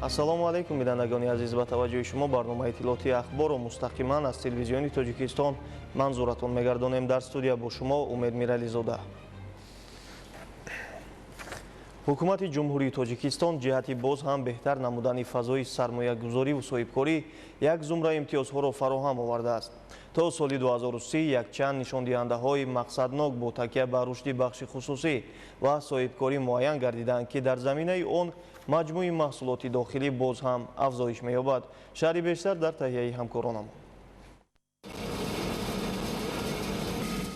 Ассалому алайкум, бинандагони азиз. Ба таваҷҷӯҳи шумо барномаи иттилоотии Ахборро мустақиман аз телевизиони Тоҷикистон манзуратон мегардонем. Дар студия бо шумо Умед Мирализода. Ҳукумати Ҷумҳурии Тоҷикистон ҷиҳати боз ҳам беҳтар намудани фазои сармоягузорӣ ва соҳибкорӣ як зумра имтиёзҳоро фароҳам овардааст. То соли 2030 якчанд нишондиҳандаҳои мақсаднок бо такя ба рушди бахши хусусӣ ва соҳибкорӣ муайян гардиданд, ки дар заминаи он маҷмӯи маҳсулоти дохилӣ боз ҳам афзоиш меёбад. Шарҳи бештар дар таҳияи ҳамкоронамон.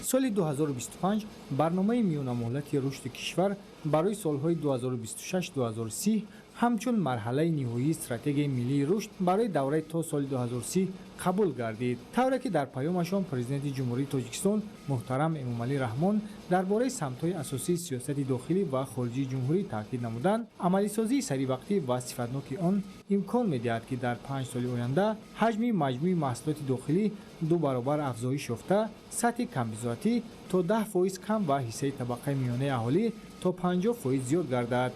Соли 2025 барномаи миёнамуҳлати рушди кишвар барои солҳои 2026-2030 ҳамчун марҳалаи ниҳоии стратегияи миллии рушд барои давраи то соли 2030 қабул гардид. Тавре ки дар паёмашон Президенти Ҷумҳурии Тоҷикистон муҳтарам Эмомалӣ Раҳмон дар бораи самтҳои асосии сиёсати дохилӣ ва хориҷии ҷумҳурӣ таъкид намуданд, амалисозии саривақтӣ ва сифатноки он имкон медиҳад, ки дар 5 соли оянда ҳаҷми маҷмӯи маҳсулоти дохилӣ 2 баробар афзоиш ёфта, сатҳи камбизоатӣ то 10% кам ва ҳиссаи табақаи миёнаи аҳолӣ то 50% зиёд гардад.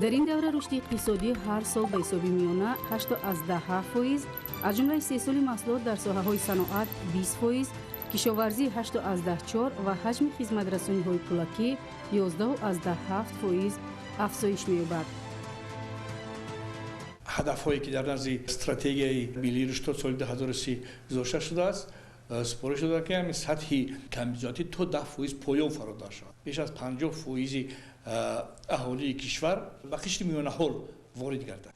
Дар ин давра рушди иқтисодӣ ҳар сол ба ҳисоби миёна 8,7%, аз ҷумла истеҳсоли маҳсулот дар соҳаҳои саноат 20%, кишоварзӣ 8,4 ва ҳаҷми хизматрасониҳои пулакӣ 11,7% афзоиш меёбад. Ҳадафҳое ки дар назди стратегияи миллии рушд то соли 2030 гузошта шудааст, супориш шуда, ки ҳамин сатҳи камбизоатӣ то 10% поён фародар шавад. Беш аз 50% аҳолии кишвар ба қишри миёнаҳол ворид гардад.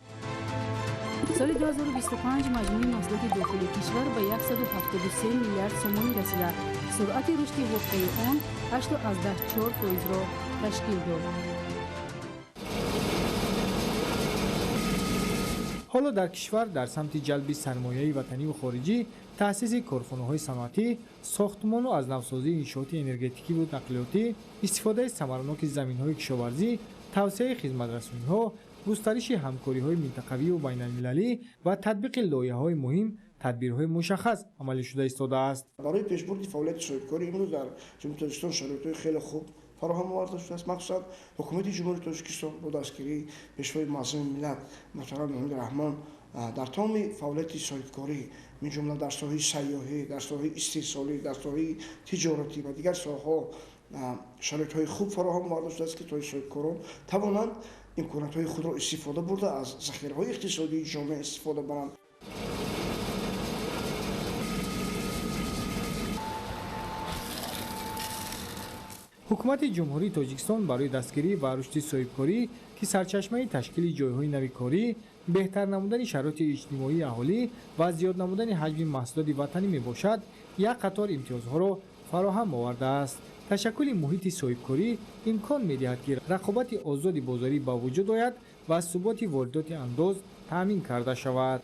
Соли 2025 маҷмӯи маҳсулоти дохилии кишвар ба 173 миллиард сомонӣ расида, суръати рушди воқеии он 8,4%-ро ташкил дод. Ҳоло дар кишвар дар самти ҷалби сармояи ватаниву хориҷӣ, таъсиси корхонаҳои саноатӣ, сохтмону аз навсозии иншооти энергетикиву нақлиётӣ, истифодаи самараноки заминҳои кишоварзӣ, тавсеаи хизматрасониҳо, густариши ҳамкориҳои минтақавию байналмилалӣ ва татбиқи лоиҳаҳои муҳим тадбирҳои мушаххас амалӣ шуда истодааст. Барои пешбурди фаъолияти соҳибкорӣ имрӯз дар Ҷумҳурии Тоҷикистон шароитҳои хеле хуб фароҳам оварда шудааст. Махсусан Ҳукумати Ҷумҳурии Тоҷикистон бо дастгирии Пешвои муаззами миллат муҳтарам Эмомалӣ Раҳмон дар тамоми фаъолияти соҳибкорӣ, мин ҷумла дар соҳаи сайёҳӣ, дар соҳаи истеҳсолӣ, дар соҳаи тиҷоратӣ ва дигар соҳаҳо шароитҳои хуб фароҳам оварда шудааст, ки то соҳибкорон тавонанд имкониятҳои худро истифода бурда, аз захираҳои иқтисодии ҷомеа истифода баранд. Ҳукумати Ҷумҳурии Тоҷикистон барои дастгирӣ ва рушди соҳибкорӣ, ки сарчашмаи ташкили ҷойҳои нави корӣ, беҳтар намудани шароити иҷтимоии аҳолӣ ва зиёд намудани ҳаҷми маҳсулоти ватанӣ мебошад, як қатор имтиёзҳоро фароҳам овардааст. Ташаккули муҳити соҳибкорӣ имкон медиҳад, ки рақобати озоди бозорӣ ба вуҷуд ояд ва суботи воридоти андоз таъмин карда шавад.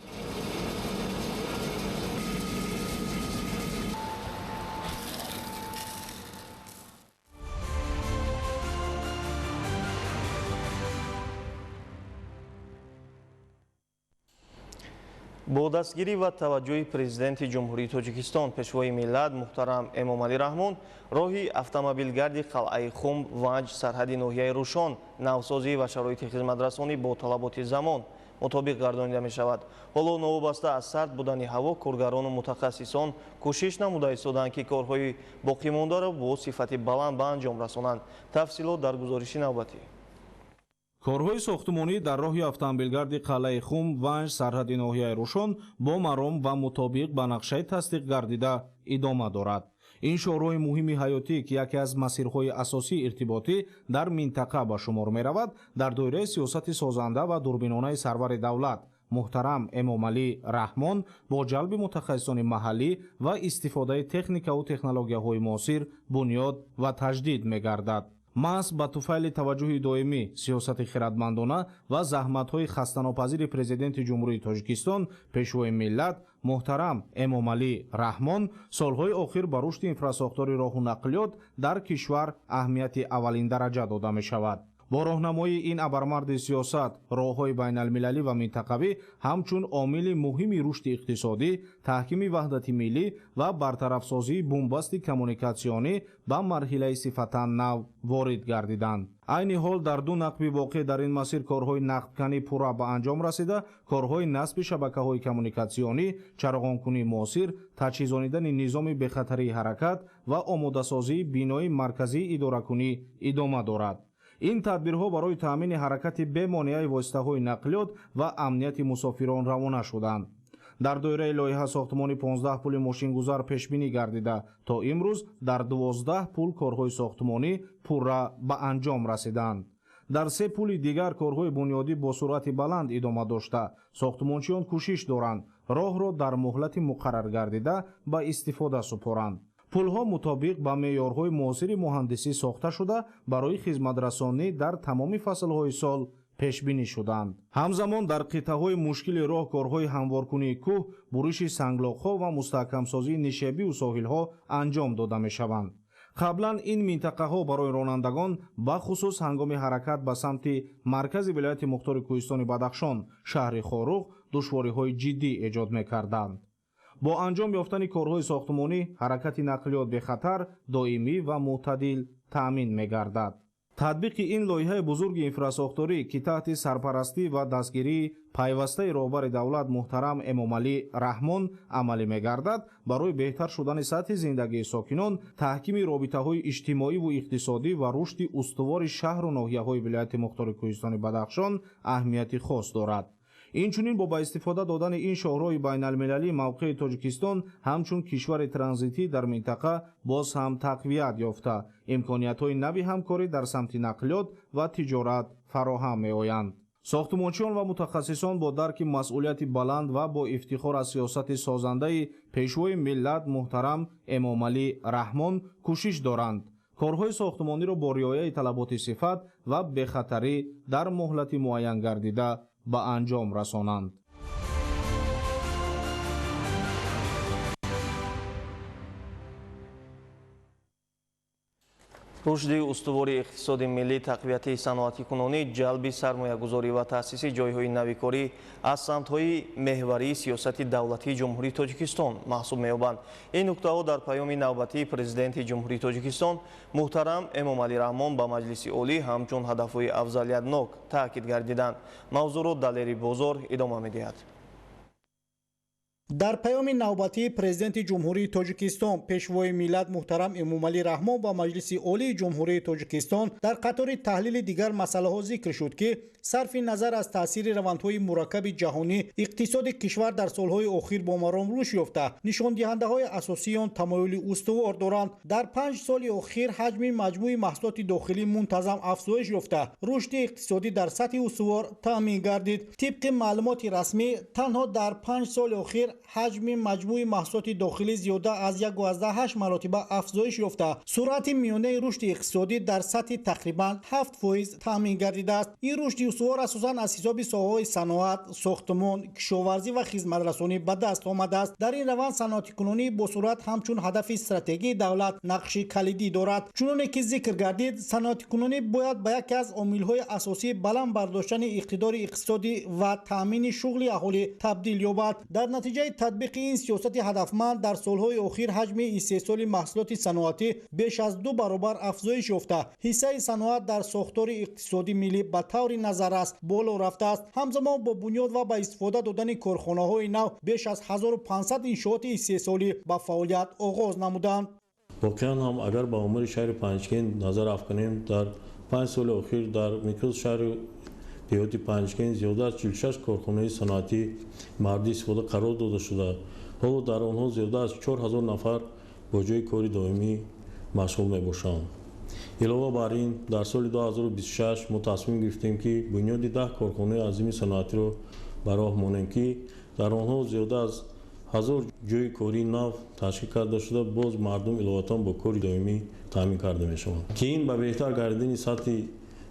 Бо дастгирӣ ва таваҷҷӯҳи Президенти Ҷумҳурии Тоҷикистон, Пешвои миллат муҳтарам Эмомалӣ Раҳмон, роҳи автомобилгарди қалъаи Хум Ванҷ сарҳади ноҳияи Рӯшон навсозӣ ва шароити хизматрасонӣ бо талаботи замон мутобиқ гардонида мешавад. Ҳоло новобаста аз сард будани ҳаво, коргарону мутахассисон кӯшиш намуда истоданд, ки корҳои боқимондаро бо сифати баланд ба анҷом расонанд. Тафсилот дар гузориши навбатӣ. Корҳои сохтмонӣ дар роҳи автомобилгарди қалъаи Хум Ванҷ сарҳади ноҳияи Рӯшон бо маром ва мутобиқ ба нақшаи тасдиқ гардида идома дорад. Ин шоҳроҳи муҳими ҳаётӣ, ки яке аз масирҳои асосии иртиботӣ дар минтақа ба шумор меравад, дар доираи сиёсати созанда ва дурбинонаи сарвари давлат муҳтарам Эмомалӣ Раҳмон бо ҷалби мутахассисони маҳаллӣ ва истифодаи техникаву технологияҳои муосир бунёд ва таҷдид мегардад. Маҳз ба туфайли таваҷҷӯҳи доимӣ, сиёсати хиратмандона ва заҳматҳои хастанопазири Президенти Ҷумҳурии Тоҷикистон, Пешвои миллат муҳтарам Эмомалӣ Раҳмон, солҳои охир ба рушди инфрасохтори роҳу нақлиёт дар кишвар аҳамияти аввалиндараҷа дода мешавад. Бо роҳнамоии ин абармарди сиёсат, роҳҳои байналмилалӣ ва минтақавӣ ҳамчун омили муҳими рушди иқтисодӣ, таҳкими ваҳдати миллӣ ва бартарафсозии бунбасти коммуникатсионӣ ба марҳилаи сифатан нав ворид гардиданд. Айни ҳол дар ду нақби воқеъ дар ин масир корҳои нақбканӣ пурра ба анҷом расида, корҳои насби шабакаҳои коммуникатсионӣ, чароғонкунии муосир, таҷҳизонидани низоми бехатарии ҳаракат ва омодасозии бинои марказии идоракунӣ идома дорад. Ин тадбирҳо барои таъмини ҳаракати бемонеаи воситаҳои нақлиёт ва амнияти мусофирон равона шуданд. Дар доираи лоиҳа сохтмони 15 пули мошингузар пешбинӣ гардида, то имрӯз дар 12 пул корҳои сохтмонӣ пурра ба анҷом расиданд. Дар 3 пули дигар корҳои бунёдӣ бо суръати баланд идома дошта, сохтмончиён кӯшиш доранд роҳро дар муҳлати муқаррар гардида ба истифода супоранд. Пулҳо мутобиқ ба меъёрҳои муосири муҳандисӣ сохта шуда, барои хизматрасонӣ дар тамоми фаслҳои сол пешбинӣ шуданд. Ҳамзамон дар қитъаҳои мушкили роҳ корҳои ҳамворкунии кӯҳ, буриши санглоқҳо ва мустаҳкамсозии нишебиву соҳилҳо анҷом дода мешаванд. Қаблан ин минтақаҳо барои ронандагон, бахусус ҳангоми ҳаракат ба самти маркази вилояти мухтори кӯҳистони Бадахшон, шаҳри Хоруғ, душвориҳои ҷиддӣ эҷод мекарданд. Бо анҷом ёфтани корҳои сохтмонӣ ҳаракати нақлиёт бехатар, доимӣ ва мӯътадил таъмин мегардад. Татбиқи ин лоиҳаи бузурги инфрасохторӣ, ки таҳти сарпарастӣ ва дастгирии пайвастаи роҳбари давлат муҳтарам Эмомалӣ Раҳмон амалӣ мегардад, барои беҳтар шудани сатҳи зиндагии сокинон, таҳкими робитаҳои иҷтимоиву иқтисодӣ ва рушди устувори шаҳру ноҳияҳои вилояти мухтори кӯҳистони Бадахшон аҳамияти хос дорад. Инчунин бо ба истифода додани ин шоҳроҳи байналмилалӣ мавқеи Тоҷикистон ҳамчун кишвари транзитӣ дар минтақа боз ҳам тақвият ёфта, имкониятҳои нави ҳамкорӣ дар самти нақлиёт ва тиҷорат фароҳам меоянд. Сохтмончиён ва мутахассисон бо дарки масъулияти баланд ва бо ифтихор аз сиёсати созандаи Пешвои миллат муҳтарам Эмомалӣ Раҳмон кӯшиш доранд корҳои сохтмониро бо риояи талаботи сифат ва бехатарӣ дар муҳлати муайянгардида ба анҷом расонанд. Рушди устувори иқтисоди миллӣ, тақвияти саноатикунонӣ, ҷалби сармоягузорӣ ва таъсиси ҷойҳои навикорӣ аз самтҳои меҳварии сиёсати давлатии Ҷумҳурии Тоҷикистон маҳсуб меёбанд. Ин нуктаҳо дар паёми навбатии Президенти Ҷумҳурии Тоҷикистон муҳтарам Эмомалӣ Раҳмон ба Маҷлиси Олӣ ҳамчун ҳадафҳои афзалиятнок таъкид гардиданд. Мавзӯъро Далери Бозор идома медиҳад. Дар паёми навбатии Президенти Ҷумҳурии Тоҷикистон, Пешвои миллат муҳтарам Эмомалӣ Раҳмон ба Маҷлиси Олии Ҷумҳурии Тоҷикистон дар қатори таҳлили дигар масъалаҳо зикр шуд, ки сарфи назар аз таъсири равандҳои мураккаби ҷаҳонӣ, иқтисоди кишвар дар солҳои охир бо маром рушд ёфта, нишондиҳандаҳои асосии он тамоюли устувор доранд. Дар 5 соли охир ҳаҷми маҷмӯи маҳсулоти дохилӣ мунтазам афзоиш ёфта, рушди иқтисодӣ дар сатҳи устувор таъмин гардид. Тибқи маълумоти расмӣ, танҳо дар 5 соли охир ҳаҷми маҷмӯи маҳсулоти дохилӣ зиёда аз 1,8 маротиба афзоиш ёфта, суръати миёнаи рушди иқтисодӣ дар сатҳи тақрибан 7% таъмин гардидааст. Ин рушди устувор асосан аз ҳисоби соҳаҳои саноат, сохтмон, кишоварзӣ ва хизматрасонӣ ба даст омадааст. Дар ин раванд саноатикунонӣ бо суръат ҳамчун ҳадафи стратегии давлат нақши калидӣ дорад. Чуноне ки зикр гардид, саноатикунонӣ бояд ба яке аз омилҳои асосии баланд бардоштани иқтидори иқтисодӣ ва таъмини шуғли аҳолӣ табдил ёбад. Дар натиҷаи татбиқи ин сиёсати ҳадафманд дар солҳои охир ҳаҷми истеҳсоли маҳсулоти саноатӣ беш аз 2 баробар афзоиш ёфта, ҳиссаи саноат дар сохтори иқтисодии миллӣ ба таври назаррас боло рафтааст. Ҳамзамон бо бунёд ва ба истифода додани корхонаҳои нав беш аз 1500 иншооти истеҳсолӣ ба фаъолият оғоз намуданд. Воқеан ҳам агар ба омори шаҳри Панҷкент назар афканем, дар 5 соли охир дар миқёси шаҳри деҳоти Панҷкент зиёда аз 46 корхонаи саноатӣ мавриди истифода қарор дода шуда, ҳоло дар онҳо зиёда аз 4000 нафар бо ҷойи кори доимӣ машғул мебошанд. Илова бар ин, дар соли 2026 мо тасмим гирифтем, ки бунёди 10 корхонаи азими саноатиро ба роҳ монем, ки дар онҳо зиёда аз 1000 ҷойи кории нав ташкил карда шуда, боз мардум иловатан бо кори доимӣ таъмин карда мешаванд, ки ин ба беҳтар гардидани сатҳи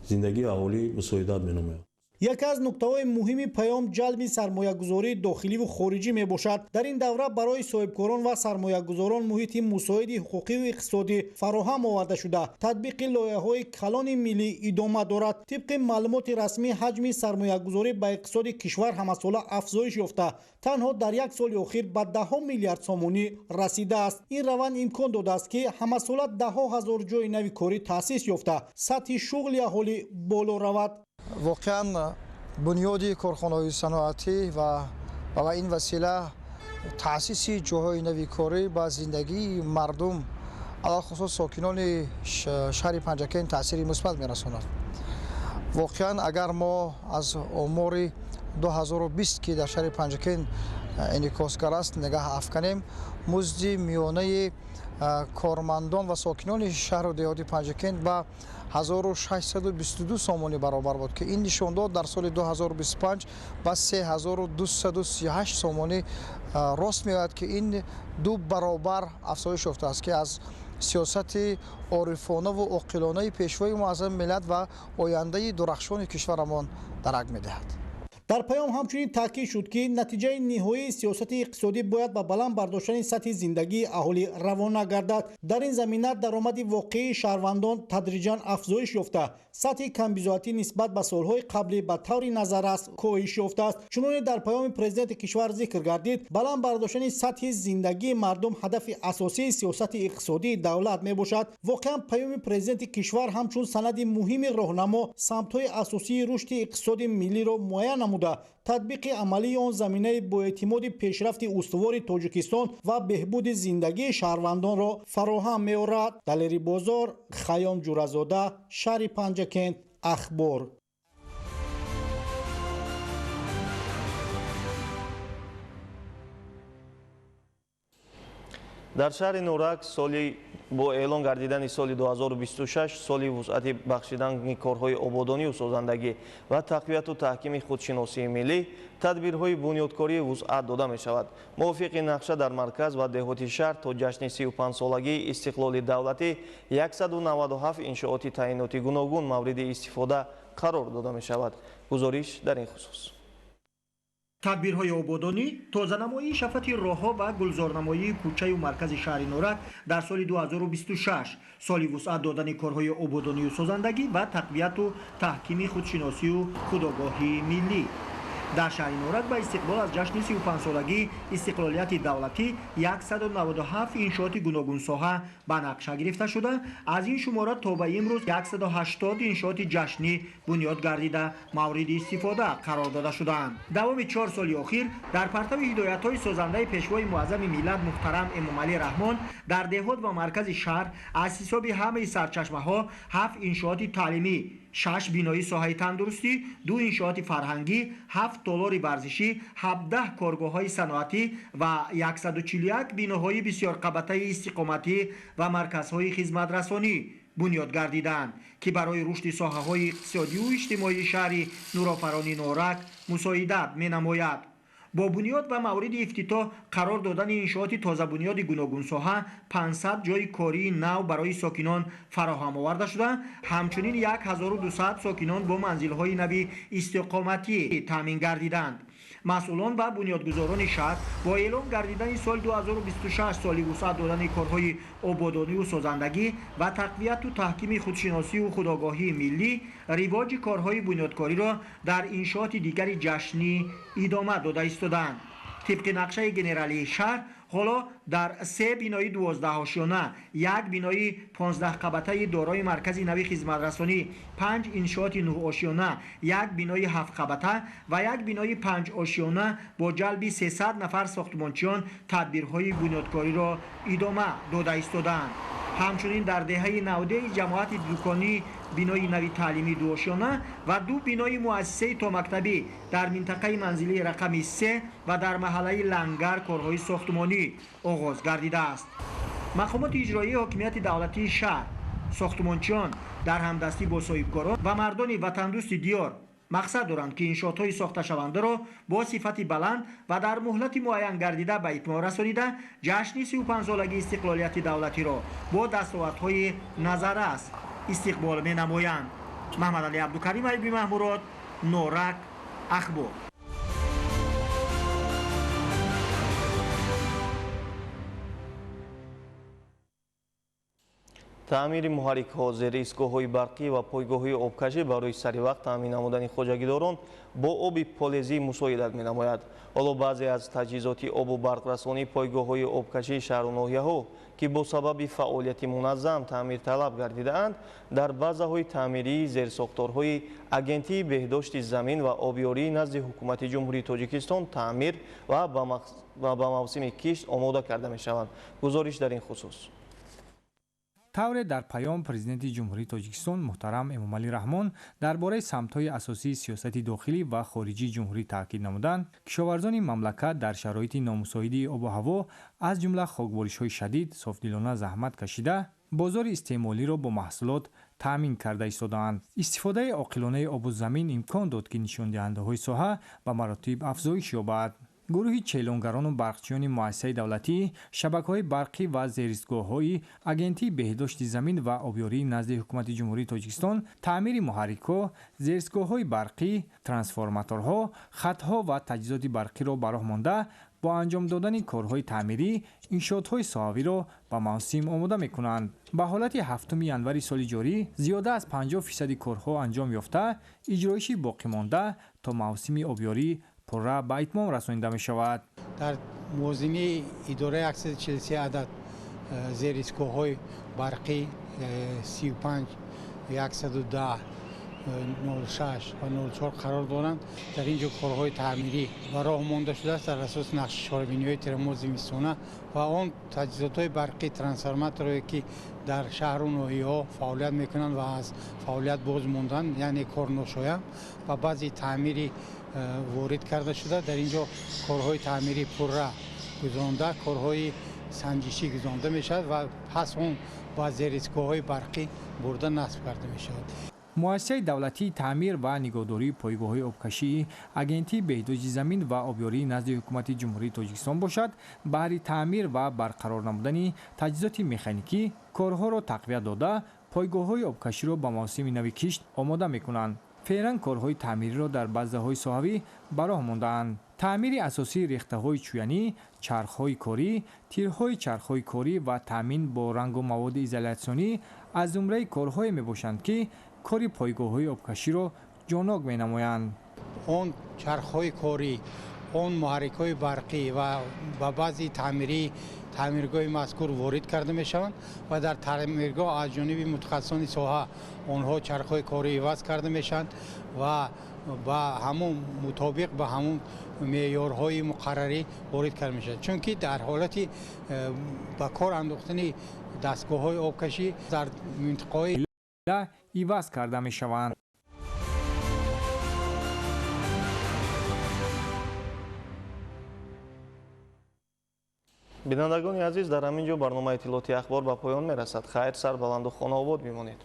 зиндагии аҳолӣ мусоидат менамояд. Яке аз нуктаҳои муҳими паём ҷалби сармоягузории дохиливу хориҷӣ мебошад. Дар ин давра барои соҳибкорон ва сармоягузорон муҳити мусоиди ҳуқуқиву иқтисодӣ фароҳам оварда шуда, татбиқи лоиҳаҳои калони миллӣ идома дорад. Тибқи маълумоти расмӣ, ҳаҷми сармоягузорӣ ба иқтисоди кишвар ҳамасола афзоиш ёфта, танҳо дар як соли охир ба даҳҳо миллиард сомонӣ расидааст. Ин раванд имкон додааст, ки ҳамасола даҳҳо ҳазор ҷойи нави корӣ таъсис ёфта, сатҳи шуғли аҳолӣ боло равад. Воқеан бунёди корхонаҳои саноатӣ ва ба ин васила таъсиси ҷойҳои нави корӣ ба зиндагии мардум, алалхусус сокинони шаҳри Панҷакент таъсири мусбат мерасонад. Воқеан агар мо аз омори 2020, ки дар шаҳри Панҷакент инъикосгар аст, нигаҳ афканем, музди миёнаи кормандон ва сокинони шаҳру деҳоти Панҷакент ба 1622 сомонӣ баробар буд, ки ин нишондод дар соли 2025 ба 3238 сомонӣ рост меояд, ки ин ду баробар афзоиш ёфтааст, ки аз сиёсати орифонаву оқилонаи пешвои муаззами миллат ва ояндаи дурахшони кишварамон дарак медиҳад. Дар паём ҳамчунин таъкид шуд, ки натиҷаи ниҳоии сиёсати иқтисодӣ бояд ба баланд бардоштани сатҳи зиндагии аҳолӣ равона гардад. Дар ин замина даромади воқеии шаҳрвандон тадриҷан афзоиш ёфта, сатҳи камбизоатӣ нисбат ба солҳои қаблӣ ба таври назаррас коҳиш ёфтааст. Чуноне дар паёми президенти кишвар зикр гардид, баланд бардоштани сатҳи зиндагии мардум ҳадафи асосии сиёсати иқтисодии давлат мебошад. Воқеан паёми президенти кишвар ҳамчун санади муҳими роҳнамо самтҳои асосии рушди иқтисоди миллиро муайян намуда, татбиқи амалии он заминаи боэътимоди пешрафти устувори Тоҷикистон ва беҳбуди зиндагии шаҳрвандонро фароҳам меорад. Далери Бозор, Хайём Ҷуразода, шаҳри Панҷакент, Ахбор. Дар шаҳри Норак соли бо эълон гардидани соли 2026 соли вусъати бахшидани корҳои ободонию созандагӣ ва тақвияту таҳкими худшиносии миллӣ тадбирҳои бунёдкории вусъат дода мешавад. Мувофиқи нақша дар марказ ва деҳоти шаҳр то ҷашни 35-солагии истиқлоли давлатӣ 197 иншооти таъиноти гуногун мавриди истифода қарор дода мешавад. Гузориш дар ин хусус. Тадбирҳои ободонӣ, тозанамоии шафати роҳҳо ва гулзорнамоии кӯчаю маркази шаҳри Норак дар соли 2026 соли вусъат додани корҳои ободонию созандагӣ ва тақвияту таҳкими худшиносию худогоҳии миллӣ. Дар шаҳри Норак ба истиқбол аз ҷашни 35-солагии истиқлолияти давлатӣ 197 иншооти гуногунсоҳа ба нақша гирифта шуда, аз ин шумора то ба имрӯз 180 иншооти ҷашнӣ бунёд гардида мавриди истифода қарор дода шудаанд. Давоми 4 соли охир дар партави ҳидоятҳои созандаи пешвои муаззами миллат муҳтарам Эмомалӣ Раҳмон дар деҳот ва маркази шаҳр аз ҳисоби ҳамаи сарчашмаҳо 7 иншооти таълимӣ, 6 бинои соҳаи тандурустӣ, 2 иншооти фарҳангӣ, 7 толори варзишӣ, 17 коргоҳҳои саноатӣ ва 141 биноҳои бисёрқабатаи истиқоматӣ ва марказҳои хизматрасонӣ бунёд гардиданд, ки барои рушди соҳаҳои иқтисодию иҷтимоии шаҳри нурофарони Норак мусоидат менамояд. Бо бунёд ва мавриди ифтитоҳ қарор додани иншооти тозабунёди гуногунсоҳа 500 ҷойи кории нав барои сокинон фароҳам оварда шуда, ҳамчунин 1200 сокинон бо манзилҳои нави истиқоматӣ таъмин гардиданд. Масъулон ва бунёдгузорони шаҳр бо эълон гардидани соли 2026 соли вусъат додани корҳои ободонию созандагӣ ва тақвияту таҳкими худшиносию худогоҳии миллӣ ривоҷи корҳои бунёдкориро дар иншооти дигари ҷашнӣ идома дода истодаанд. Тибқи нақшаи генералии шаҳр ҳоло дар 3 бинои 12-ошёна, 1 бинои 15-қабатаи дорои маркази нави хизматрасонӣ, 5 иншооти 9-ошёна, 1 бинои 7-қабата ва 1 бинои 5-ошёна бо ҷалби 300 нафар сохтмончиён тадбирҳои бунёдкориро идома дода истодаанд. Ҳамчунин дар деҳаи навдеи ҷамоати дуконӣ бинои нави таълимии 2-ошёна ва 2 бинои муассисаи томактабӣ дар минтақаи манзилии рақами 3 ва дар маҳаллаи Лангар корҳои сохтмонӣ оғоз гардидааст. Мақомоти иҷроии ҳокимияти давлатии шаҳр, сохтмончиён дар ҳамдастӣ бо соҳибкорон ва мардони ватандӯсти диёр мақсад доранд, ки иншоотҳои сохташавандаро бо сифати баланд ва дар муҳлати муайян гардида ба итмом расонида, ҷашни 35-солагии истиқлолияти давлатиро бо дастовардҳои назаррас истиқбол менамоянд. Маҳмадалӣ Абдукарим, Аюби Маҳмурод, Норак, Ахбор. Таъмири муҳаррикҳо, зери истгоҳҳои барқӣ ва пойгоҳҳои обкашӣ барои саривақт таъмин намудани хоҷагидорон бо оби полезӣ мусоидат менамояд. Ҳоло баъзе аз таҷҳизоти обу барқрасонии пойгоҳҳои обкашии шаҳру ноҳияҳо, ки бо сабаби фаъолияти муназзам таъмирталаб гардидаанд, дар базаҳои таъмирии зерсохторҳои Агентии беҳдошти замин ва обёрии назди Ҳукумати Ҷумҳурии Тоҷикистон таъмир ва ба мавсими кишт омода карда мешаванд. Гузориш дар ин хусус. Тавре дар паём Президенти Ҷумҳурии Тоҷикистон муҳтарам Эмомалӣ Раҳмон дар бораи самтҳои асосии сиёсати дохилӣ ва хориҷии ҷумҳурӣ таъкид намуданд, кишоварзони мамлакат дар шароити номусоиди обу ҳаво, аз ҷумла хокборишҳои шадид, софдилона заҳмат кашида, бозори истеъмолиро бо маҳсулот таъмин карда истодаанд. Истифодаи оқилонаи обу замин имкон дод, ки нишондиҳандаҳои соҳа ба маротиб афзоиш ёбад. Гурӯҳи челонгарону барқчиёни муассисаи давлатӣ, шабакаҳои барқӣ ва зеристгоҳҳои Агентии беҳдошти замин ва обёрии назди Ҳукумати Ҷумҳурии Тоҷикистон таъмири муҳаррикҳо, зеристгоҳҳои барқӣ, трансформаторҳо, хатҳо ва таҷҳизоти барқиро ба роҳ монда, бо анҷом додани корҳои таъмирӣ иншоотҳои соҳавиро ба мавсим омода мекунанд. Ба ҳолати 7 январи соли ҷорӣ зиёда аз 50% корҳо анҷом ёфта, иҷроиши боқимонда то мавсими обёрӣ пурра ба итмом расонида мешавад. Дар мувозини идораи 143 адад зеристгоҳҳои барқӣ 35, 110, 06 ва 04 қарор доранд. Дар ин ҷо корҳои таъмирӣ ба роҳ монда шудааст дар асоси нақши чорабиниҳои тирамоҳ зимистона ва он таҷҳизотҳои барқӣ, трансформаторҳое ки дар шаҳру ноҳияҳо фаъолият мекунанд ва аз фаъолият боз монданд, яъне корношоям, ба баъзе таъмири ворид карда шуда. Дар ин ҷо корҳои таъмирӣ пурра гузаронда, корҳои санҷишӣ гузаронда мешавад ва пас он ба зеристгоҳҳои барқӣ бурда насб карда мешавад. Муассисаи давлатии таъмир ва нигоҳдории пойгоҳҳои обкашии Агентии беҳдошти замин ва обёрии назди Ҳукумати Ҷумҳурии Тоҷикистон бошад, баҳри таъмир ва барқарор намудани таҷҳизоти механикӣ корҳоро тақвият дода, пойгоҳҳои обкаширо ба мавсими нави кишт омода мекунанд. Феълан корҳои таъмириро дар базаҳои соҳавӣ ба роҳ мондаанд. Таъмири асосии рехтаҳои чӯянӣ, чархҳои корӣ, тирҳои чархҳои корӣ ва таъмин бо рангу маводи изолятсионӣ аз зумраи корҳое мебошанд, ки кори пойгоҳҳои обкаширо ҷонок менамоянд. Он чархҳои корӣ, он муҳаррикҳои барқӣ ва ба баъзи таъмиргоҳи мазкур ворид карда мешаванд ва дар таъмиргоҳ аз ҷониби мутахассисони соҳа онҳо чархҳои корӣ иваз карда мешаванд ва ба ҳамон мутобиқ ба ҳамон меъёрҳои муқаррарӣ ворид карда мешавад. Чунки дар ҳолати ба кор андохтани дастгоҳҳои обкашӣ дар минтақаҳои иваз карда мешаванд. Бинандагони азиз, дар ҳамин ҷо барномаи иттилооти Ахбор ба поён мерасад. Хайр, сарбаланду хонаобод бимонед.